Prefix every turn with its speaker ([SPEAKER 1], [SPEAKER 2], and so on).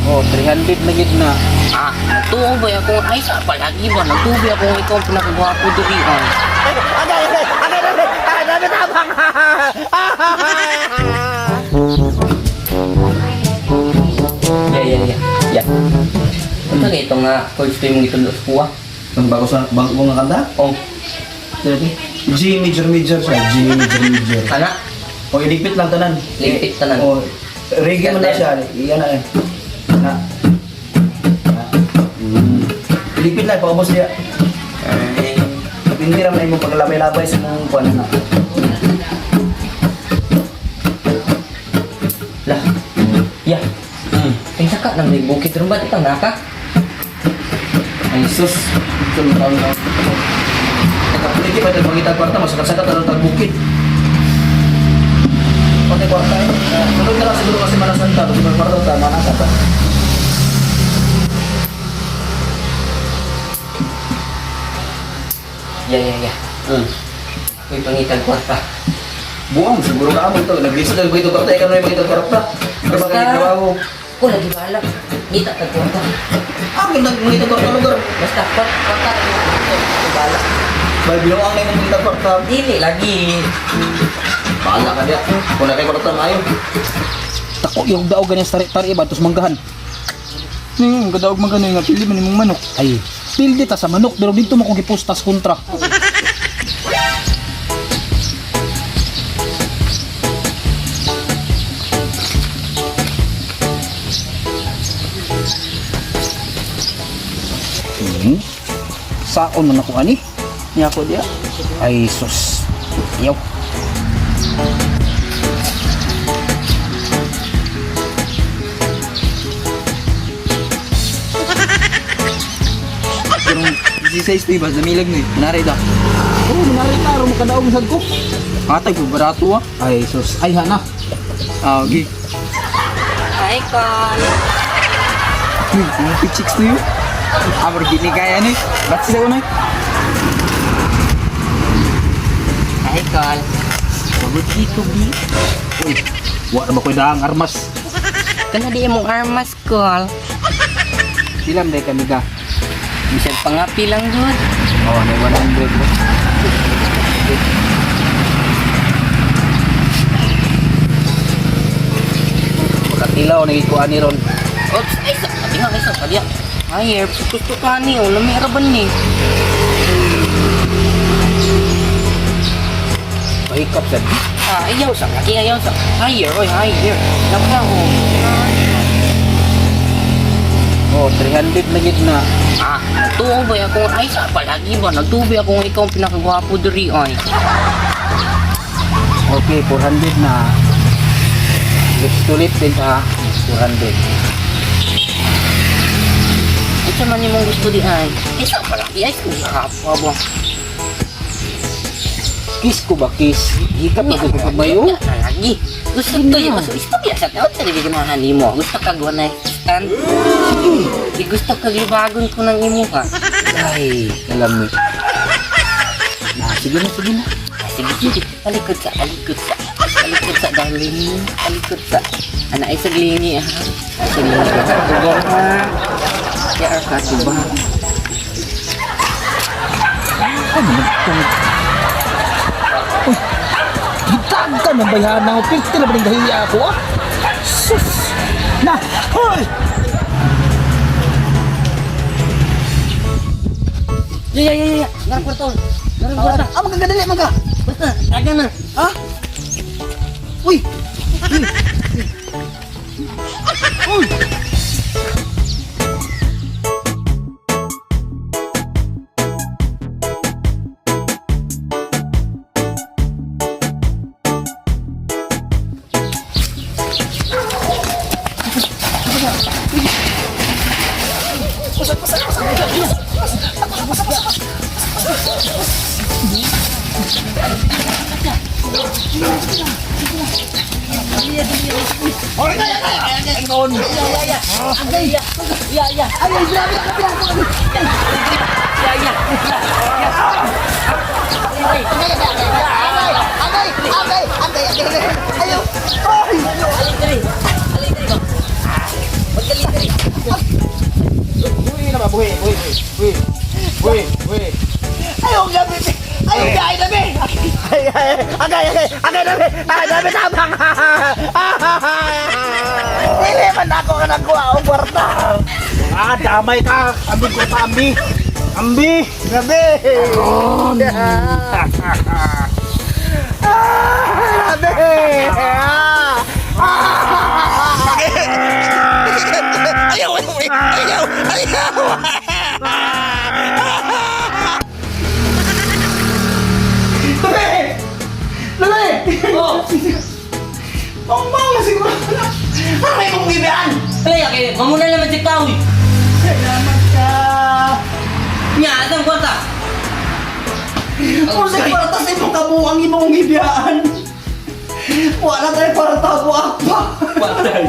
[SPEAKER 1] Oh, 300 na gid na.
[SPEAKER 2] Ah, nagtuo ba ako? Ay, sa palagi ba? Nagtuo ba ako ikaw ang pinakagwapo diri ay. Yeah, yeah, yeah. Yeah. Ito na ito nga, chords ko yung gitudlo sa kuha.
[SPEAKER 3] Ang bago sa bago nga kanta?
[SPEAKER 2] Oh,
[SPEAKER 3] G major major siya, G major major.
[SPEAKER 2] ana,
[SPEAKER 3] O iligpit lang tanan.
[SPEAKER 2] Ligpit tanan.
[SPEAKER 3] O reggae man na siya, iyan na eh. Na. Na. Iligpit lang paubos niya.
[SPEAKER 2] Ay,
[SPEAKER 3] Hindi ra man imong paglabay-labay sa mong kuan na.
[SPEAKER 2] lah. Yeah. Ay, saka nang may bukid ron ba? Itang naka?
[SPEAKER 3] Ay sus, ito mo taon na. Nagkakuliti pa ito pangita kwarta, masakat-sakat na lang tagbukid. Pati kwarta eh. Sunod na lang siguro kasi Semana Santa, kasi may kwarta tama na sa
[SPEAKER 2] Yeah, yeah, yeah. Uy, pangitag kwarta.
[SPEAKER 3] Buang, siguro ka mo ito. Nag-visit na pangita kwarta, ikaw na yung pangita kwarta. Pero baka
[SPEAKER 2] Basta.
[SPEAKER 3] trabaho.
[SPEAKER 2] Ko lagi balak. Ngita tag kwarta.
[SPEAKER 3] Ah, ganda pangita kwarta lugar.
[SPEAKER 2] Basta kwarta kwarta lagi ko balak.
[SPEAKER 3] Bay, binuang na yung pangita kwarta.
[SPEAKER 2] Dili lagi.
[SPEAKER 3] Bahala ka diya. Kung na kay kwarta maayo.
[SPEAKER 1] Tako yung daog ganyan sa tari ba tos manggahan.
[SPEAKER 4] Ning kadaog man kanay nga pili man imong manok.
[SPEAKER 1] Ay, pildi ta sa manok pero dito mo kong gipustas kontra. Hmm. Saon man ako ani?
[SPEAKER 4] Nya ko diya.
[SPEAKER 1] Ay sus. Yaw.
[SPEAKER 4] Pero 16 to iba damilag ni. Nari da.
[SPEAKER 1] Oh, manari na ro makadaog sad ko.
[SPEAKER 4] Atay ko barato ah.
[SPEAKER 1] Ay sus, ay hana.
[SPEAKER 4] Ah, okay.
[SPEAKER 2] Ay, kon.
[SPEAKER 4] Mga chicks to yun. Ah, pero gini kaya ni. Ba't sila ko na?
[SPEAKER 2] Ay, kon. Mabuti ko, bi.
[SPEAKER 1] Uy, wa na ba ko'y daang armas?
[SPEAKER 2] Kana di imong armas, kol.
[SPEAKER 1] Ilam day kami ga.
[SPEAKER 2] Bisag pangapi lang gud.
[SPEAKER 1] Oh, na 100 ba? Makatilaw nagikuan ni ron.
[SPEAKER 2] Oops, ay sa kadi nga, ay sa kadi. Ay, er, gusto ka ni, oh, lami ra ba ni?
[SPEAKER 1] Pahikap sad.
[SPEAKER 2] Ah, ayaw sa kadi, ayaw sa. Higher, oy, higher. Naka oh.
[SPEAKER 1] Oh, 300 na gid na.
[SPEAKER 2] Ah, nagtuo ba ako? Ay, sa palagi ba? Nagtuo ba ako ikaw ang pinakagwapo diri ay.
[SPEAKER 1] Okay, 400 na. Lips to lips din ta. 400.
[SPEAKER 2] Ito man imong gusto di ay. Ay, sa palagi ay sa ba?
[SPEAKER 1] Kiss ko ba kiss? Hikap na ko pagmayo.
[SPEAKER 2] Na lagi. Gusto to yung gusto istorya sa tao sa lagi ganahan nimo. Gusto ka one night stand. Di gusto ka libagon ko ng imo ka.
[SPEAKER 1] Ay, alam mo. Na, sige na, sige na.
[SPEAKER 2] Ah, sige, sige. Talikod sa, talikod sa. Talikod sa, darling. Talikod sa. Ana, ay saglingi, ha? Ay, saglingi ka. Tugon, ha? Ya, ka, tuba.
[SPEAKER 1] Ay, nagtungod. Uy, gitag ka ng bayhana. Pilti na ba ng gahiya ako, ah? Sus! Na! Hoy!
[SPEAKER 2] Ya, ya, ya, ya. Narang kwarto. Narang kwarta.
[SPEAKER 4] Ah, magagadali maga.
[SPEAKER 2] Basta, dagan na.
[SPEAKER 4] Ha? Uy. Uy. Uy. Uy, uy, uy.
[SPEAKER 1] Ayaw gabi! Ayaw gabi na be! Ay, ay, agay, agay, agay na be! Agay na be, tabang! Dili man ako ka nagkuha og kwarta. Ah, damay ka. Ambi ko pa, ambi. Ambi! Grabe! Ah, grabe! Ah!
[SPEAKER 3] Ayaw, ayaw, ayaw, ayaw!
[SPEAKER 1] Dali! Dali! Oh! Pangpang na siguro. Aray mong gibian!
[SPEAKER 2] Ay, okay, mamuna naman si Kawi.
[SPEAKER 1] Salamat ka!
[SPEAKER 2] Nya, atang kwarta.
[SPEAKER 1] Kung sa kwarta sa imong kabuang imong gibiyaan. Wala tayo para tabo pa.
[SPEAKER 2] Patay.